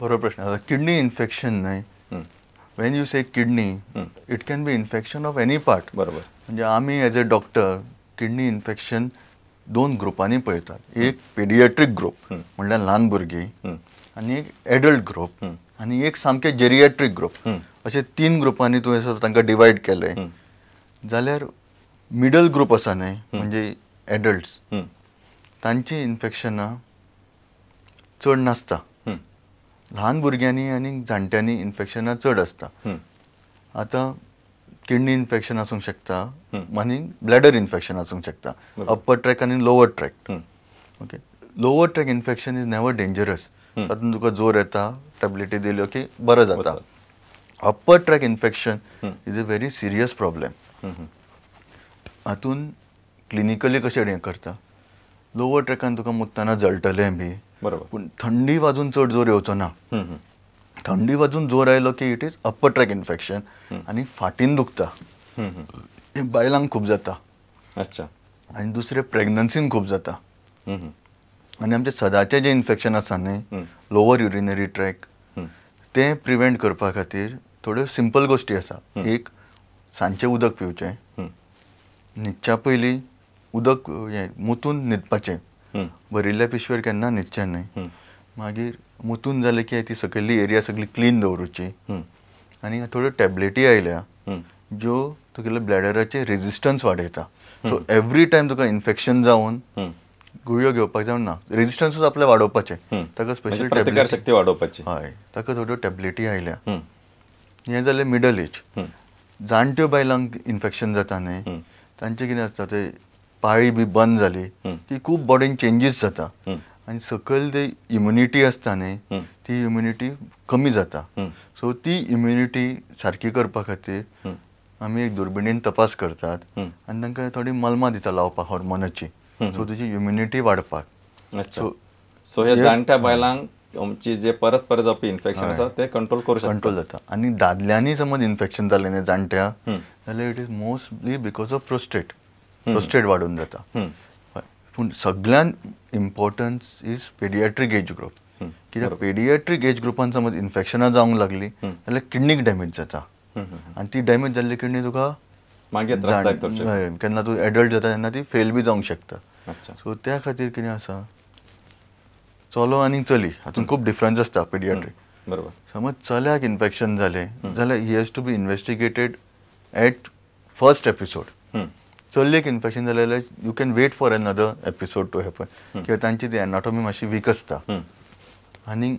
बरो प्रश्न आसा. किडनी इन्फेक्शन न्हय, when you say kidney it can be infection of any part. बरोबर. म्हणजे आमी as a doctor kidney infection दोन ग्रुपांनी पळयतात. एक पेडियाट्रीक ग्रुप म्हणल्यार ल्हान भुरगीं, आनी एक एडल्ट ग्रुप, आनी एक सामके जेरियाट्रीक ग्रुप. अशे तीन ग्रुपांनी तुवें तांकां डिवायड केले जाल्यार मिडल ग्रुप आसा न्हय, म्हणजे एडल्ट्स, तांची इन्फेक्शनां चड नासता. ल्हान भुरग्यांनी आनी जाणट्यांनी इन्फेक्शनां चड आसता. आतां किडनी इन्फेक्शन आसूंक शकता आनी ब्लॅडर इन्फेक्शन आसूंक शकता, अप्पर ट्रॅक आनी lower tract. Okay, lower tract infection is never dangerous. तातूंत तुका जोर येता, टॅबलेटी दिल्यो की बरें जाता. Upper tract infection is a very serious problem. हातून क्लिनिकली कशें हें करता, लोवर ट्रॅकान तुका मुत्ताना जळटलें बी, बरोबर, पूण थंडी वाजून चड जोर येवचो ना. थंडी वाजून जोर आयलो की it is upper tract infection आनी फाटीन दुखता. हें बायलांक खूब जाता. अच्छा. आनी दुसरें प्रेग्नन्सीन खूब जाता. आनी आमचें सदांचें जें इन्फेक्शन आसा न्हय, लोवर युरिनरी ट्रॅक, तें प्रिवेंट करपा खातीर थोड्यो सिंपल गोश्टी आसा. एक, सांजचें उदक पिवचें, न्हिदच्या पयलीं उदक हें मुतून न्हिदपाचें, भरिल्ल्या पिशवेर केन्ना न्हिदचें न्हय. मागीर मुतून जालें की ती सकयल्ली एरिया सगळी क्लीन दवरुची. आनी थोड्यो टॅबलेटी आयल्या ज्यो तुगेले ब्लॅडराचें रेजिस्टन्स वाडयता. सो एवरी टायम तुका इन्फेक्शन जावन गुळयो घेवपाक जावन ना, रेजिस्टन्सूच आपलें वाडोवपाचें, ताका स्पेशल प्रतिकार शक्ती वाडोवपाची. हय, ताका थोड्यो टॅबलेटी आयल्या. हें जालें मिडल एज. जाणट्यो बायलांक इन्फेक्शन जाता न्हय, तांचें कितें आसता, ते पाळी बी बंद जाली की खूब बॉडीन चेंजीस जाता आनी सकयल ते इम्युनिटी आसता न्हय, ती इम्युनिटी कमी जाता. सो ती इम्युनिटी सारकी करपा खातीर आमी एक दुर्बिणीन तपास करतात आनी तांकां थोडी मलमां दिता लावपाक, हॉर्मोनाची, सो तुजी इम्युनिटी वाडपाक. सो हे जाणट्या बायलांक आमची जे परत परत जावपी इन्फेक्शन आसा ते कंट्रोल करूं शकता, कंट्रोल जाता. आनी दादल्यांनी समज इन्फेक्शन जालें न्हय जाणट्या, जाल्यार it is mostly because of prostate, prostate वाडून जाता. पूण सगळ्यान importance is paediatric age group. कित्याक पेडियाट्रीक एज ग्रुपान समज इन्फेक्शनां जावंक लागलीं जाल्यार किडनीक डॅमेज जाता, आनी ती डॅमेज जाल्ली किडनी तुका मागीर त्रासदायक थारूंक शकता. केन्ना तूं एडल्ट जाता तेन्ना ती फेल बी जावंक शकता. सो त्या खातीर कितें आसा, चलो आनी चली हातूंत खूब डिफरन्स आसता पेडियाट्रीक. बरोबर. समज चल्याक इन्फेक्शन जालें जाल्यार he has to be investigated at first episode. चलयेक इन्फेक्शन जालें जाल्यार you can wait for another episode to happen, कित्याक तांची ती एनाटॉमी मातशी वीक आसता. आनी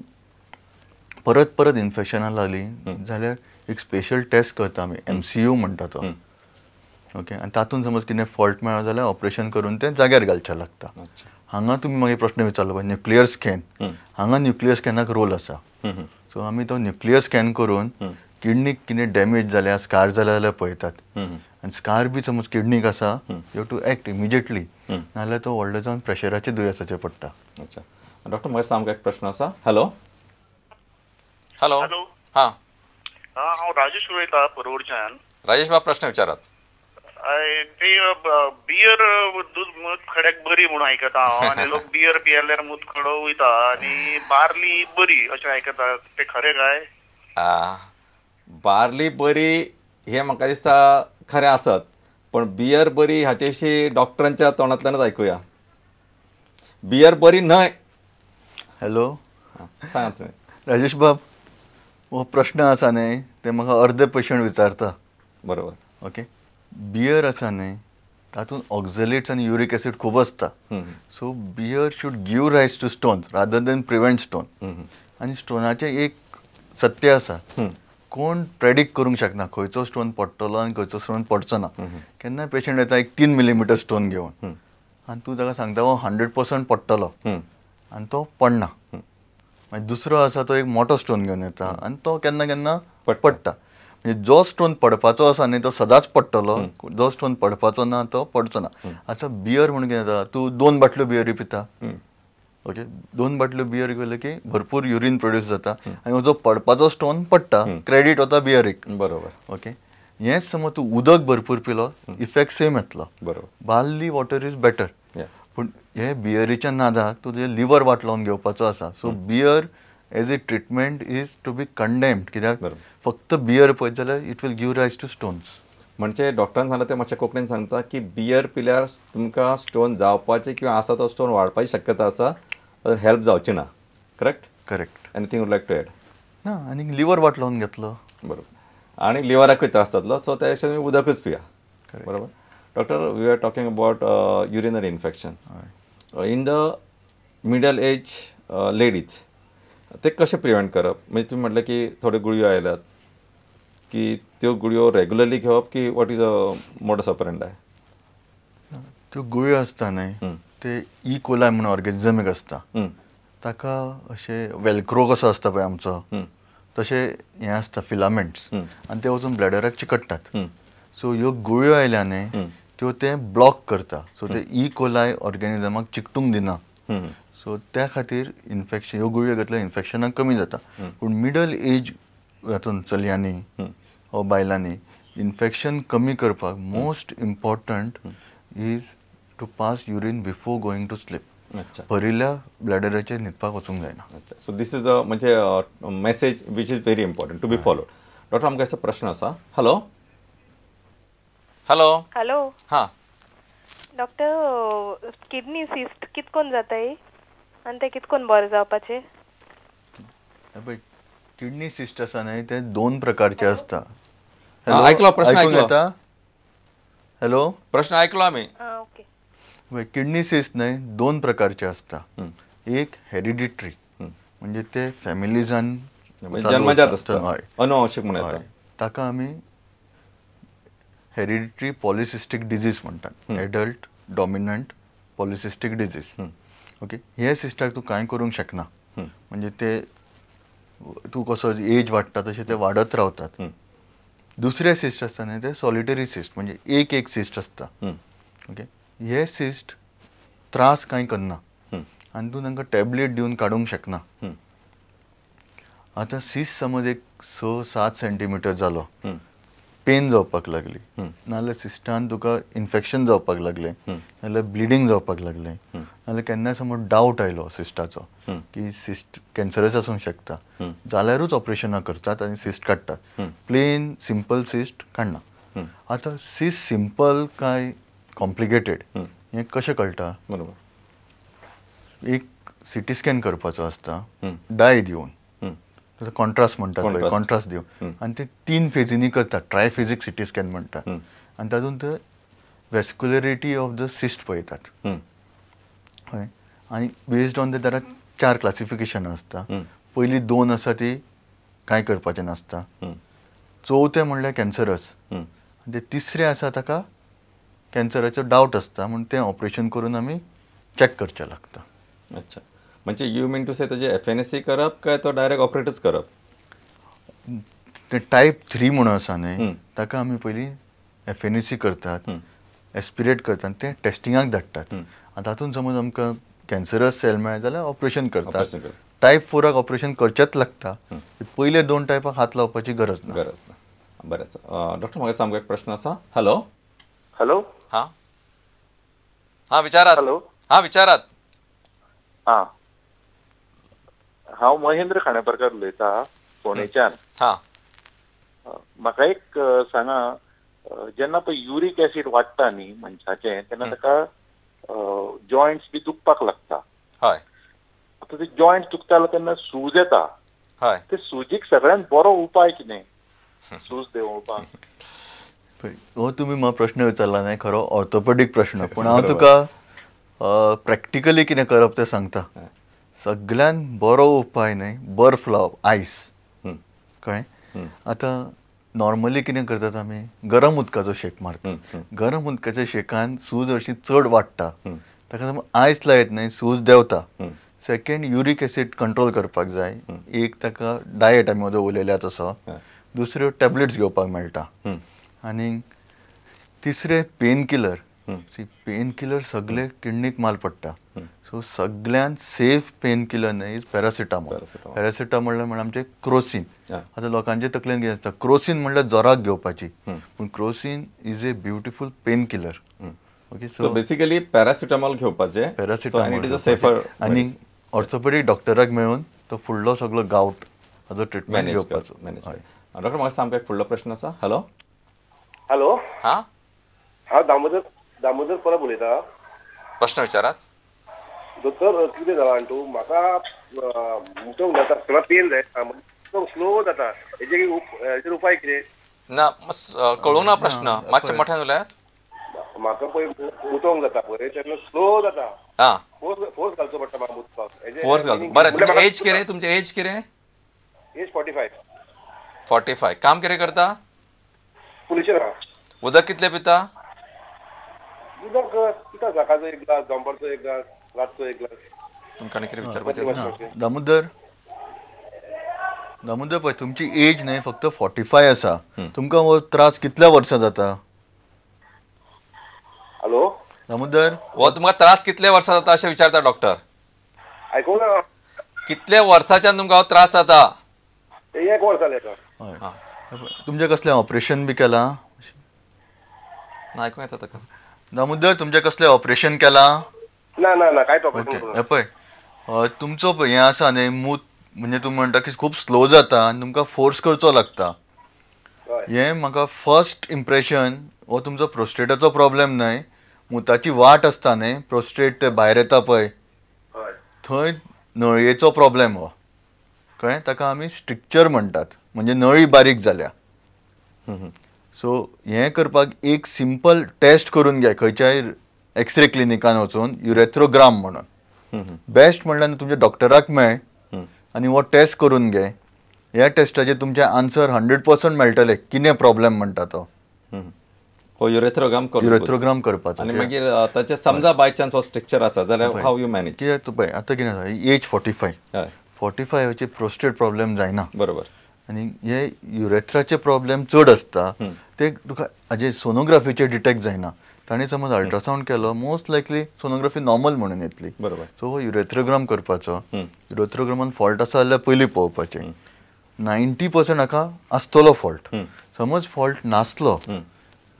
परत परत इन्फेक्शनां लागलीं जाल्यार एक स्पेशल टेस्ट करता आमी, MCU म्हणटा तो. ओके, आनी तातूंत समज कितें फॉल्ट मेळ्ळो जाल्यार ऑपरेशन करून तें जाग्यार घालचें लागता. हांगा तुमी मागीर प्रश्न विचारलो पळय न्युक्लियर स्कॅन, हांगा न्युक्लियर स्कॅनाक रोल आसा. सो आमी तो न्युक्लियर स्कॅन करून किडनीक कितें डॅमेज जाल्या, स्कार जाल्या जाल्यार पळयतात. आनी स्कार बी समज किडनीक आसा, you have to act immediately, नाजाल्यार तो व्हडलो जावन प्रेशराचें दुयेंसाचेर पडटा. अच्छा डॉक्टर, म्हाका सामको एक प्रश्न आसा. हॅलो. हॅलो. हां, हांव राजेश उलयतां परवरच्यान. राजेश बाब, प्रश्न विचारात. ते बियर दूद मुतखड्याक बरी म्हणून आयकता हांव, आनी लोक बियर पियेल्यार मुतखडो वयता आनी बार्ली बरी अशें आयकता, तें खरें काय? बार्ली बरी हें म्हाका दिसता खरें आसत, पण बियर बरी हाचे विशीं डॉक्टरांच्या तोंडांतल्यानच आयकुया. बियर बरी न्हय. हॅलो, सांगा तुमी. राजेश बाब, हो प्रश्न आसा न्हय ते म्हाका अर्दे पेशंट विचारता. बरोबर. ओके, बियर आसा न्हय तातूंत ऑक्झलेट्स आनी युरीक एसीड खूब आसता. So beer should give rise to stones rather than prevent stone. आनी स्टोनाचें एक सत्य आसा, कोण प्रेडिक्ट करूंक शकना खंयचो स्टोन पडटलो आनी खंयचो स्टोन पडचो ना. केन्ना पेशंट येता एक 3 मिलीमिटर स्टोन घेवन आनी तूं ताका सांगता हो 100% पडटलो आनी तो पडना. मागीर दुसरो आसा तो एक मोटो स्टोन घेवन येता आनी तो केन्ना केन्ना पडटा. म्हणजे जो स्टोन पडपाचो आसा न्ही तो सदांच पडटलो, जो स्टोन पडपाचो ना तो पडचो ना. आतां बियर म्हणून कितें जाता, तूं 2 बाटल्यो बियरी पिता, ओके, 2 बाटल्यो बियर पिले की भरपूर युरीन प्रोड्यूस जाता आनी जो पडपाचो स्टोन पडटा, क्रेडीट वता बियरीक. बरोबर. ओके, हेंच समज तूं उदक भरपूर पिलो, इफेक्ट सेम येतलो. बरोबर. बार्ली वॉटर is better, पूण हे बियरीच्या नादाक तूं तुजें लिवर वाट लावन घेवपाचो आसा. So beer As a treatment is to be condemned, कित्याक फक्त बियर पळयत जाल्यार it will give rise to stones. म्हणजे डॉक्टरान सांगला ते मातशें कोंकणीन सांगता की बियर पिल्यार तुमकां स्टोन जावपाची किंवा आसा तो स्टोन वाडपाची शक्यता आसा, हेल्प जावची ना. Correct? Correct. Anything would like to add? ना, आनी लिवर वाट लावन घेतलो. बरोबर, आनी लिवराकूय त्रास जातलो, सो त्या पेक्षा तुमी उदकूच पिया. बरोबर. Doctor, we are talking about urinary infections in the middle age ladies. ते कशें प्रिवेंट करप? म्हणजे तुमी म्हटलें की थोड्यो गुळयो आयल्यात की त्यो गुळयो रेगुलरली घेवप की what is a modus operandi? त्यो गुळयो आसता न्हय, ते ई कोलाय म्हणून ऑर्गेनिजम एक आसता, ताका अशें वेलक्रो कसो आसता पळय आमचो, तशें हें आसता फिलामेंट्स, आनी ते वचून ब्लॅडराक चिकट्टात. सो ह्यो गुळयो आयल्या न्हय त्यो ते ब्लॉक करता, सो ते ई कोलाय ऑर्गेनिजमाक चिकटूंक दिना. सो त्या खातीर इन्फेक्शन, ह्यो गुळयो घेतल्यार इन्फेक्शनां कमी जाता. पूण मिडल एज हातून चलयांनी वा बायलांनी इन्फेक्शन कमी करपाक most important is to pass urine before going to sleep. भरिल्ल्या ब्लॅडराचेर न्हिदपाक वचूंक जायना. अच्छा, सो these is a म्हणजे message which is very important to be followed. Doctor, आमकां असो प्रश्न आसा. हॅलो. हॅलो. हॅलो. हां डॉक्टर, किडनी सिस्ट कितकोन जाताय आनी ते कितकोन बरें जावपाचें? पळय, किडनी सिस्ट आसा न्हय ते दोन प्रकारचे आसता. आयकलो प्रश्न? आयकलो. हॅलो, प्रश्न आयकलो आमी. ओके. किडनी सिस्ट न्हय दोन प्रकारचे आसता. एक हेरिडिटरी, म्हणजे ते फॅमिलीजान जन्मजात आसता, अनुवंशीक म्हणून येता, ताका आमी हेरिडिटरी पॉलिसिस्टीक डिजीज म्हणटात, adult dominant polycystic disease. Okay, हे सिस्टाक तूं कांय करूंक शकना, म्हणजे ते तूं कसो एज वाडटा तशें ते वाडत रावतात. दुसरे सिस्ट आसता न्हय ते सॉलिटरी सिस्ट, म्हणजे एक एक सिस्ट आसता. ओके, हे सिस्ट त्रास कांय करना आनी तूं तांकां टॅबलेट दिवन काडूंक शकना. आतां सिस्ट समज एक 6-7 सेंटीमिटर जालो, पेन जावपाक लागली, नाजाल्यार सिस्टान तुका इन्फेक्शन जावपाक लागलें, नाजाल्यार ब्लिडींग जावपाक लागलें, नाजाल्यार केन्नाय समज डावट आयलो सिस्टाचो की सिस्ट कॅन्सरस आसूंक शकता, जाल्यारूच ऑपरेशनां करतात आनी सिस्ट काडटात. प्लेन सिंपल सिस्ट काडना. आतां सिस्ट सिंपल काय कॉम्प्लिकेटेड हें कशें कळटा? बरोबर, एक सिटी स्कॅन करपाचो आसता डाय दिवन, कॉन्ट्रास्ट म्हणटात पळय, कॉन्ट्रास्ट दिवन, आनी ते 3 फेजींनी करतात, ट्रायफेजीक सिटी स्कॅन म्हणटात, आनी तातूंत ते वेस्क्युलरिटी ऑफ the cyst पळयतात. हय, आनी बेस्ड ऑन ते ताका 4 क्लासिफिकेशनां आसता. पयलीं 2 आसा ती कांय करपाचें नासता, चवथें म्हणल्यार कॅन्सरस, आनी ते तिसरें आसा ताका कॅन्सराचो डावट आसता, म्हूण तें ऑपरेशन करून आमी चॅक करचें लागता. अच्छा, म्हणजे you mean to से ताजे एफएनएसी करप काय तो डायरेक्ट ऑपरेटच करप? ते टायप 3 म्हणून आसा न्हय, ताका आमी पयलीं एफएनएसी करतात, एस्पिरेट करतात, ते टेस्टिंगाक धाडटात, आनी तातूंत समज आमकां कॅन्सरस सेल मेळ्ळें जाल्यार ऑपरेशन करतात. टायप 4 ऑपरेशन करचेंच लागता, पयले 2 टायपाक हात लावपाची गरज ना. गरज ना. बरें आसा. डॉक्टर, म्हाका सामको एक प्रश्न आसा. हॅलो. हॅलो. हां हां विचारात. हॅलो. हां विचारात. हां, हांव महेंद्र खांडेपारकार उलयतां फोंडेच्यान. हां, म्हाका एक सांगा, जेन्ना पळय युरीक एसीड वाडटा न्ही मनशाचें, तेन्ना ताका जॉयंट्स बी दुखपाक लागता. हय. आतां ते जॉयंट्स दुखता तेन्ना सूज येता. हय. ते सुजीक सगळ्यांत बरो उपाय कितें सूज देंवोवपाक? हो तुमी म्हाका प्रश्न विचारला न्हय, खरो ऑर्थोपेडीक प्रश्न, पूण हांव तुका प्रॅक्टिकली कितें करप तें सांगता. सगळ्यान बरो उपाय न्हय बर्फ लावप, आयस. कळ्ळें? आतां नॉर्मली कितें करतात आमी, गरम उदकाचो शेक मारतात. गरम उदकाच्या शेकान सूज अशी चड वाडटा, ताका समज आयस लायत न्हय सूज देंवता. सेकंड, युरीक एसीड कंट्रोल करपाक जाय. एक ताका डायट आमी वोदोळ उलयल्या तसो, दुसऱ्यो टॅबलेट्स घेवपाक मेळटा, आनी तिसरें pain killer. See, pain killer सगळे किडनीक माल पडटा, सो सगळ्यान सेफ पेन किलर न्हय is paracetamol. Paracetamol म्हणल्यार आमचें क्रोसीन. आतां लोकांचे तकलेन कितें आसता, क्रोसीन म्हणल्यार जोराक घेवपाची, पूण Crocin is a beautiful pain killer. Okay, so basically paracetamol घेवपाचें, paracetamol it is a safer, आनी ऑर्थोपेडीक डॉक्टराक मेळून तो फुडलो सगळो गावट हाजो ट्रिटमेंट घेवपाचो. डॉक्टर म्हाका सामको एक फुडलो प्रश्न आसा. हॅलो हॅलो, हां, हांव दामोदर परब उलयता. प्रश्न विचारात. दोतोर कितें जाला आनी तूं म्हाका मुतूंक जाता, थोडो पेन जायना, स्लो जाता, हेजेर उपाय कितें? ना कळूंक ना प्रश्न, मातशें मोठ्यान उलयात. म्हाका पळय मुतोंक जाता पळय तेन्ना स्लो जाता, हां, फोर्स घालचो पडटा म्हाका मुतपाक. फोर्स घालचो. बरें, तुमचें एज कितें? तुमचें एज कितें? एज 45. 45. काम कितें करता? पुलिशेन आहा. उदक कितलें पिता? उदक पिता, सकाळचो एक ग्लास, दनपारचो एक ग्लास, रातचो एक ग्लास. तुमकां आनी कितें विचारपाचें आसा? दामोदर, दामोदर पळय तुमची एज न्हय फक्त 45 आसा, तुमकां हो त्रास कितल्या वर्सां जाता? हॅलो दामोदर, हो तुमकां त्रास कितले वर्सां जाता अशें विचारता डॉक्टर. आयकूंक ना. कितले वर्साच्यान तुमकां हो त्रास जाता? एक वर्स जालें. तुमचें कसलें ऑपरेशन बी केलां? ना, आयकूंक येता ताका. दामोदर, तुमचें कसलें ऑपरेशन केलां? ना ना ना, कांयच ऑपरेशन. ओके, पळय तुमचो हें आसा न्हय मूत, म्हणजे तूं म्हणटा की खूब स्लो जाता आनी तुमकां फोर्स करचो लागता. हें म्हाका फर्स्ट इम्प्रेशन हो तुमचो प्रोस्टेटाचो प्रॉब्लेम न्हय, मुताची वाट आसता न्हय, प्रोस्टेट ते भायर येता पळय थंय नळयेचो प्रॉब्लेम हो, कळ्ळें? ताका आमी स्ट्रिक्चर म्हणटात, म्हणजे नळी बारीक जाल्या. सो हें करपाक एक सिंपल टेस्ट करून घे खंयच्याय एक्सरे क्लिनिकान वचून, युरेथ्रोग्राम म्हणून. बेस्ट म्हणल्यार तुमच्या डॉक्टराक मेळ आनी हो टेस्ट करून घे. ह्या टेस्टाचेर तुमचें आन्सर 100% मेळटलें कितें प्रॉब्लेम म्हणटा तो. हो युरेथ्रोग्राम, युरेथ्रोग्राम करपाचो. आनी मागीर ताचें समजा बाय चान्स हो स्ट्रक्चर आसा जाल्यार how you manage? कित्याक तूं पळय आतां कितें आसा, एज 45, 45 प्रोस्टेट प्रॉब्लेम जायना, बरोबर, आनी हे युरेथ्राचे प्रॉब्लेम चड आसता, ते तुका हाजे सोनोग्राफीचे डिटेक्ट जायना. ताणें समज अल्ट्रासावंड केलो, मोस्ट लायकली सोनोग्राफी नॉर्मल म्हणून येतली, बरोबर. सो हो युरेथ्रोग्राम करपाचो. युरेथ्रोग्रामान फॉल्ट आसा जाल्यार पयलीं पळोवपाचें. 90% हाका आसतलो फॉल्ट. समज फॉल्ट नासलो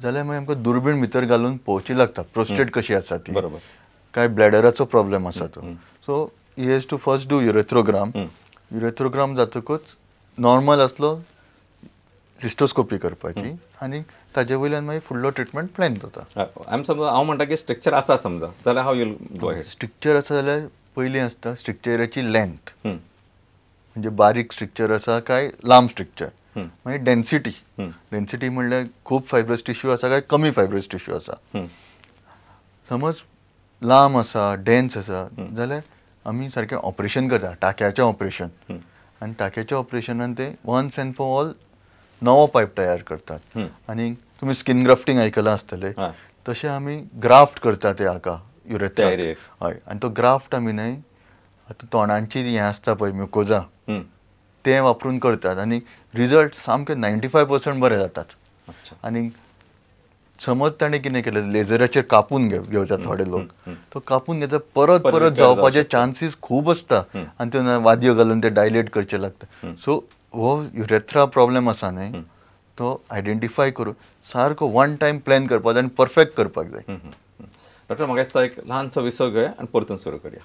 जाल्यार मागीर आमकां दुर्बीण भितर घालून पळोवची लागता प्रोस्टेट कशी आसा ती, बरोबर, काय ब्लॅडराचो प्रॉब्लेम आसा तो. So he has to first do urethrogram. Urethrogram जातकूच नॉर्मल आसलो सिस्टोस्कोपी करपाची आनी ताजे वयल्यान मागीर फुडलो ट्रिटमेंट प्लॅन जाता. आमी समजा हांव म्हणटा की स्ट्रक्चर आसा समजा जाल्यार how you go ahead? Stricture आसा जाल्यार पयलीं आसता स्ट्रक्चराची लेंथ, म्हणजे बारीक स्ट्रक्चर आसा काय लांब स्ट्रक्चर, मागीर डेन्सिटी, डेन्सिटी म्हणल्यार खूब फायब्रस टिश्यू आसा काय कमी फायब्रस टिश्यू आसा. समज लांब आसा, डेन्स आसा जाल्यार आमी सारकें ऑपरेशन करता, टाक्याचें ऑपरेशन, आनी टाक्याच्या ऑपरेशनान ते वन्स एंड फॉर ऑल नवो पायप तयार करतात. आनी तुमी स्कीन ग्राफ्टींग आयकलां आसतलें, तशें आमी ग्राफ्ट करता ते हाका युरेथ्रा. हय, आनी तो ग्राफ्ट आमी न्हय आतां तोंडांची हें आसता पळय म्युकोजा, तें वापरून करतात आनी रिजल्ट सामके 95% बरे जातात. आनी समज ताणें कितें केलें, लेजराचेर कापून घेवता थोडे लोक, तो कापून घेता परत परत जावपाचे चान्सीस खूब आसता आनी ते वादयो घालून ते डायलेट करचे लागता. सो हो युरेथ्रा प्रॉब्लेम आसा न्हय तो आयडेंटिफाय करून सारको वन टायम प्लॅन करपाक जाय आनी परफेक्ट करपाक जाय. डॉक्टर म्हाका दिसता एक ल्हानसो विसव घेवया आनी परतून सुरू करया.